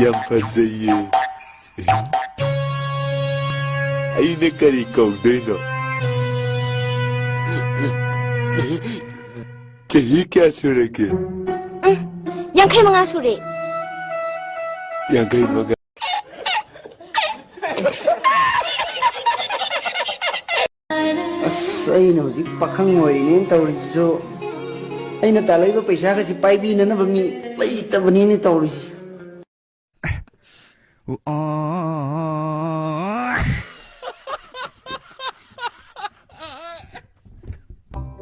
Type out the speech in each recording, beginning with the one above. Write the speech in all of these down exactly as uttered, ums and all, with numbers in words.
ꯌꯥꯝ ꯐꯖꯩꯌꯦ꯫ ꯑꯩꯅ ꯀꯔꯤ ꯀꯧꯗꯣꯏꯅꯣ? ꯆꯍꯤ ꯀꯌꯥ ꯁꯨꯔꯒꯦ? ꯎꯝ, ꯌꯥꯡꯈꯩ ꯃꯉꯥ ꯁꯨꯔꯦ꯫ ꯌꯥꯡꯈꯩ ꯃꯉꯥ꯫ ꯑꯁ, ꯑꯩꯅ ꯍꯧꯖꯤꯛ ꯄꯥꯈꯪ ꯑꯣꯏꯔꯤꯅꯦꯅ ꯇꯧꯔꯤꯁꯤꯁꯨ, ꯑꯩꯅ ꯇꯥꯜꯂꯛꯏꯕ ꯄꯩꯁꯥꯒꯁꯤ ꯄꯥꯏꯕꯤꯅꯅꯕ ꯃꯤ ꯂꯩꯇꯕꯅꯤꯅꯦ ꯇꯧꯔꯤꯁꯤ꯫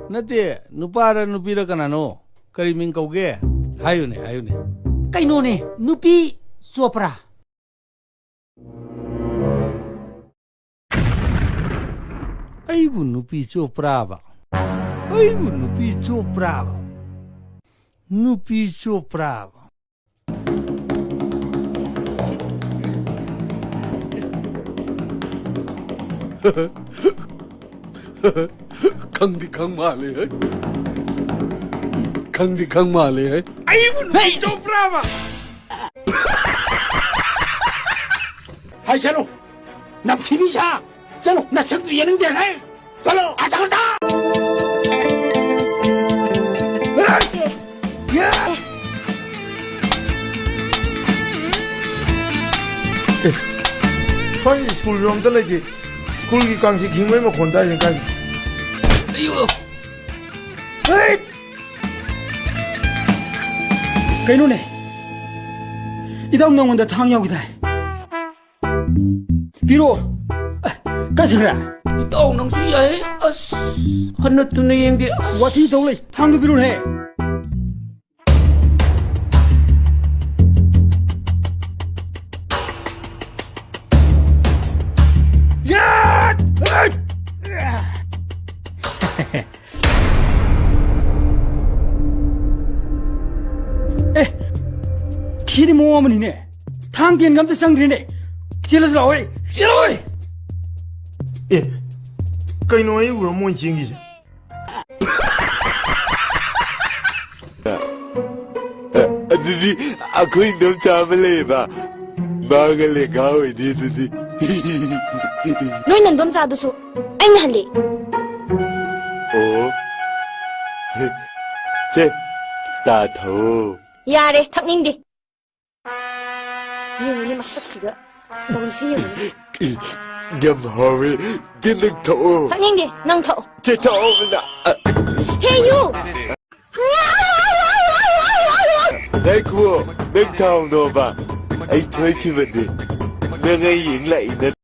ꯅꯠꯇꯦ, ꯅꯨꯄꯥꯔ ꯅꯨꯄꯤꯔ ꯀꯅꯥꯅꯣ? ꯀꯔꯤ ꯃꯤꯡ ꯀꯧꯒꯦ? ꯍꯥꯏꯌꯨꯅꯦ, ꯍꯥꯏꯌꯨꯅꯦ꯫ ꯀꯩꯅꯣꯅꯦ, ꯅꯨꯄꯤ ꯆꯣꯄ꯭ꯔꯥ꯫ ꯑꯩꯕꯨ ꯅꯨꯄꯤ ꯆꯣꯄ꯭ꯔꯥꯕ? ꯑꯩꯕꯨ ꯅꯨꯄꯤ ꯆꯣꯄ꯭ꯔꯥꯕ? ꯅꯨꯄꯤ ꯆꯣꯄ꯭ꯔꯥꯕ? ꯈꯪꯗꯤ ꯈꯪ ꯃꯥꯜꯂꯦ ꯍꯦ꯫ ꯈꯪꯗꯤ ꯈꯪ ꯃꯥꯜꯂꯦ ꯍꯦ꯫ ꯑꯩꯕꯨ ꯅꯨꯄꯤ ꯆꯣꯄ꯭ꯔꯥꯕ? ꯍꯥꯏ ꯆꯠꯂꯨ꯫ ꯅꯝꯊꯤꯕꯤ ꯁꯥ! ꯆꯠꯂꯣ, ꯅꯁꯛꯇꯨ ꯌꯦꯡꯅꯤꯡꯗꯦ ꯍꯦ! ꯆꯠꯂꯣ, ꯑꯥ ꯆꯠꯈ꯭ꯔꯣ! ꯑꯦ, ꯁ꯭ꯋꯥꯏ ꯁ꯭ꯀꯨꯜꯁꯨ ꯑꯝꯇ ꯂꯩꯇꯦ꯫ ꯁ꯭ꯀꯨꯜꯒꯤ ꯀꯥꯡꯁꯤ ꯈꯤꯡꯕꯩ ꯃꯈꯣꯟ ꯇꯥꯏꯁꯦ ꯀꯥꯏꯗ? ꯑꯌꯣ! ꯍꯦ! ꯀꯩꯅꯣꯅꯦ? ꯏꯇꯥꯎ, ꯅꯉꯣꯟꯗ ꯊꯥꯡ ꯌꯥꯎꯈꯤꯗꯥꯏ? ꯄꯤꯔꯛꯑꯣ꯫ ꯑꯦ, ꯀꯥꯏ ꯆꯠꯈ꯭ꯔꯦ? ꯏꯇꯥꯎ, ꯅꯪꯁꯨ ꯌꯥꯏꯍꯦ꯫ ꯑꯁ, ꯍꯟꯅ ꯇꯨꯟꯅ ꯌꯦꯡꯗꯦ꯫ ꯑꯁ꯫ ꯋꯥꯊꯤ ꯇꯧ ꯂꯩ꯫ ꯊꯥꯡꯗꯨ ꯄꯤꯔꯛꯎꯅꯦꯍꯦ꯫ ꯌꯥꯠ! ꯑꯦ, ꯁꯤꯗꯤ ꯃꯑꯣꯡ ꯑꯃꯅꯤꯅꯦ꯫ ꯊꯥꯡ ꯇꯦꯟꯒ ꯑꯝꯇ ꯆꯪꯗ꯭ꯔꯤꯅꯦ꯫ ꯆꯦꯜꯂꯁꯤ ꯂꯥꯛꯑꯣ, ꯆꯦꯜꯂꯣ꯫ ꯑꯦ, ꯀꯩꯅꯣ ꯑꯩ ꯎꯔ ꯃꯣꯏ ꯆꯦꯟꯈꯤꯁꯦ? ꯑꯗꯨꯗꯤ ꯑꯩꯈꯣꯏ ꯏꯟꯗꯣꯝꯆꯥ ꯑꯃ ꯂꯩꯌꯦꯕ, ꯃꯥꯒ ꯂꯦꯡꯒꯥ ꯑꯣꯏꯅꯤ ꯑꯗꯨꯗꯤ꯫ ꯅꯣꯏ ꯅꯟꯗꯣꯝꯆꯥꯗꯨꯁꯨ ꯑꯩꯅ ꯍꯜꯂꯦ꯫ ꯑꯣ꯫ ꯁꯦ, ꯆꯥ ꯊꯛꯑꯣ꯫ ꯌꯥꯔꯦ, ꯊꯛꯅꯤꯡꯗꯦ꯫ ꯌꯦꯡꯉꯨꯅꯦ ꯃꯁꯛꯁꯤꯒ꯫ ꯇꯧꯔꯤꯁꯤ ꯌꯦꯡꯉꯨꯅꯦ꯫ ꯌꯥꯝ ꯍꯥꯎꯋꯦ꯫ ꯆꯦ, ꯅꯪ ꯊꯛꯑꯣ꯫ ꯊꯛꯅꯤꯡꯗꯦ, ꯅꯪ ꯊꯛꯑꯣ꯫ ꯆꯦ, ꯊꯛꯑꯣ ꯅꯪ꯫ ꯍꯦ, you! ꯉꯥꯏꯈꯨꯋꯣ, ꯅꯪ ꯊꯥꯎꯅꯣꯕ꯫ ꯑꯩ ꯊꯣꯏꯈꯤꯕꯅꯤ꯫ ꯅꯪ ꯑꯩ ꯌꯦꯡ ꯂꯥꯛꯏ ꯅꯠ-